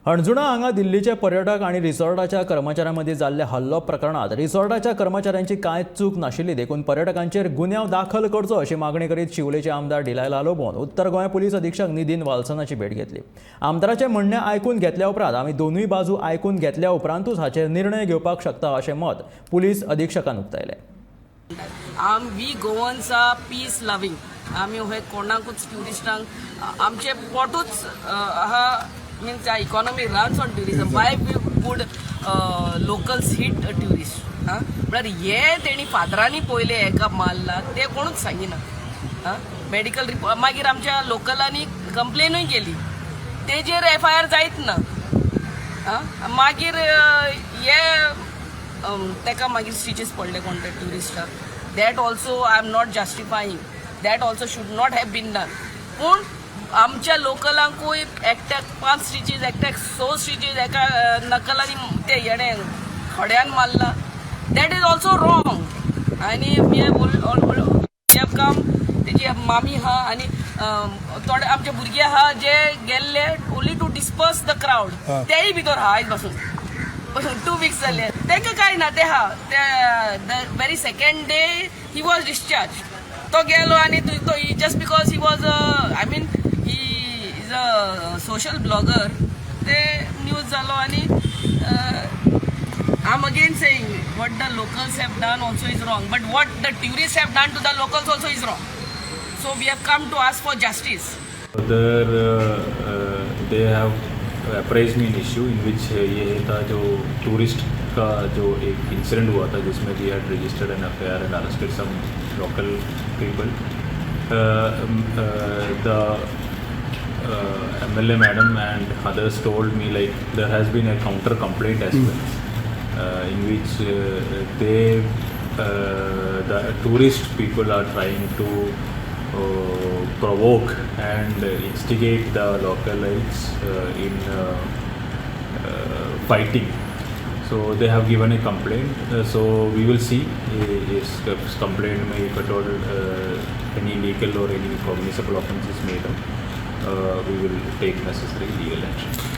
हणजुणा हांगा दिल्लीचे पर्यटक आनी रिसॉर्टाच्या कर्मचाऱ्यां मदीं जाल्ल्या हल्लो प्रकरणांत रिसॉर्टाच्या कर्मचाऱ्यांची कांय चूक नाशिल्ली देखून पर्यटकांचेर गुन्यांव दाखल करचो अशी मागणी करीत शिवलेचे आमदार डिलायला लोबोन उत्तर गोंय पुलीस अधीक्षक निधीन वाल्सनाची भेट घेतली. आमदाराचें म्हणणें आयकून घेतल्या उपरांत आमी दोनूय बाजू आयकून घेतल्या उपरांतूच हाचेर निर्णय घेवपाक शकता अशें मत पुलीस अधीक्षकान उक्तायलें. आम we Goans are peace loving. आमी हे कोणाकूच ट्युरिस्टांक आमचे पोटूच आहा, means economy runs on tourism. Why we would locals hit tourist? आं, म्हळ्यार हे तेणी फादरांनी पयले हेका मारला ते कोणूच सांगिना. आं, मेडिकल रिपोर्ट मागीर आमच्या लोकलांनी कंप्लेनूय केली, तेजेर एफआयआर जायत ना. आं, मागीर हे तेका मागीर स्टिचीस पडले कोण ते ट्युरिस्टाक. That also I am not justifying, that also should not have been done. पूण आमच्या लोकलांकूय एकट्याक पांच स्टिचीस, एकट्याक स स्टिचीस, एका नकलांनी ते हेणे खड्यान मारला. That is also wrong. आनी हे काम तेजी मामी आहा आनी थोडे आमचे भुरगे आहा जे गेल्ले only to disperse the crowd, तेय भितर आहा. आयज पासून 2 वीक्स जाले, तांकां कांय ना. ते आहा ते the very second day he was discharge. तो गेलो आनी तो just because he was, I mean, he is a social blogger, ते न्यूज जालो. आनी I'm again saying what the locals have done also is wrong, but what the tourists have done to the locals also is wrong. So we have come to ask for justice. There they have apprised me an issue in which ये था जो tourist का जो एक incident हुआ था, जिसमें we had registered an FIR and arrested some local people. The MLA madam and others told me like there has been a counter complaint as well, in which the tourist people are trying to provoke and instigate the localites in fighting. So they have given a complaint. So we will see is this complaint may, if at all any legal or any cognizable offense is made out, we will take necessary legal action.